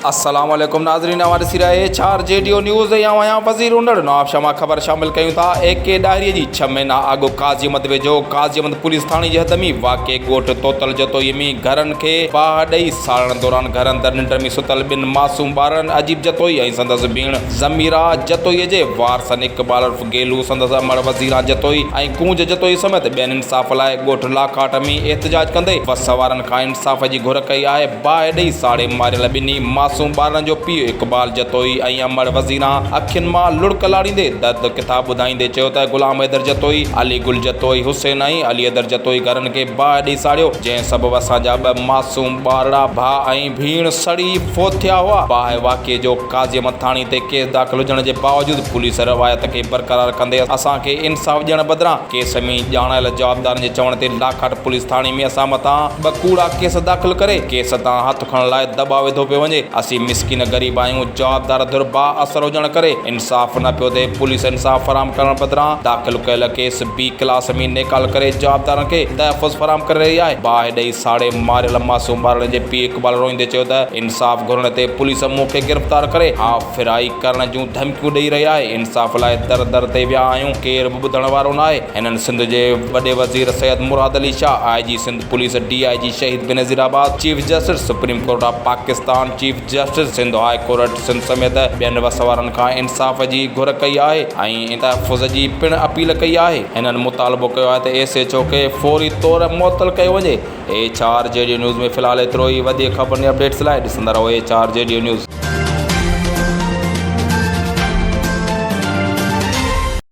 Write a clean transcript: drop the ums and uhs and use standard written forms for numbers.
السلام عليڪم ناظرين اوهان ڏسي رهيا H R G D O news ۽ آئون آهيان وزير انڙ نوابشاهه مان خبر شامل ڪيون ٿا اي ڪي ڏاهري جي ڇهه مهينا اڳ قاضي احمد ويجهو قاضي احمد پوليس ٿاڻي جي حد ۾ واقع ڳوٺ توتل جتوئي ۾ گهرن کي باهه ڏئي ساڙڻ دوران گهر اندر ننڊ ۾ ستل ٻن معصوم ٻارڙن عجيب جتوئي ۽ سندس ڀيڻ ضميرا جتوئي جي وارثن اقبال عرف گيلو، سندس امڙ وزيران جتوئي ۽ ڪونج جتوئي سميت ٻين انصاف لاء ڳوٺ لاکاٽ ۾ احتجاج ڪندي وس وارن کان انصاف جي گهر ڪئي آهي، باهه ڏئي ساڙي ماريل ٻنهي معصوم ٻارڙن جو پيء اقبال جتوئي ۽ امڙ وزيران اکين مان لڙڪ لاڙيندي درد ڪٿا ٻڌائيندي چيو ته غلام حيدر جتوئي، علي گل جتوئي، حسين ۽ علي حيدر جتوئي گهرن کي باهه ڏئي ساڙيو، جنهن سبب اسان جا ٻه معصوم ٻارڙا ڀاء ۽ ڀيڻ سڙي فوت ٿيا هئا، باهه واقعي جو قاضي احمد ٿاڻي تي ڪيس داخل هجڻ جي باوجود پوليس روايت کي برقرار ڪندي اسان کي انصاف ڏيڻ بدران ڪيس ۾ ڄاڻايل جوابدارن جي چوڻ تي لاکاٽ پوليس ٿاڻي ۾ اسان مٿان ٻه ڪوڙا ڪيس داخل ڪري ڪيس تان هٿ کڻڻ لاء دٻاء وڌو پيو وڃي اسين مسڪين غريب آهيون جوابدار ڌر با اثر هجڻ ڪري انصاف نه پيو ٿئي پوليس انصاف فراهم ڪرڻ بدران داخل ڪيل ڪيس بي ڪلاس ۾ نيڪال ڪري جوابدارن کي تحفظ فراهم ڪري رهي آهي باهه ڏئي ساڙي ماريل معصوم ٻارڙن جي پيء اقبال روئيندي چيو ته انصاف گهرڻ تي پوليس مون کي گرفتار ڪري هاف فرائي ڪرڻ جون ڌمڪيون ڏئي رهي آهي، انصاف لاء در در تي ويا آهيون، ڪير به ٻڌڻ وارو ناهي، هنن سنڌ جي وڏي وزير Syed Murad Ali Shah, I G Sindh police, D I G Shaheed Benazirabad, chief justice supreme court of Pakistan, chief justice Sindh high court Sindh سميت ٻين وس وارن کان انصاف جي گهر ڪئي آهي ۽ تحفظ جي پڻ اپيل ڪئي آهي، هنن مطالبو ڪيو آهي ته ايس ايڇ او کي فوري طور معطل ڪيو وڃي. H R G D news ۾ في الحال ايترو ئي وڌيڪ خبرن ۽ اپڊيٽس لاء ڏسندا رهو H R G D news.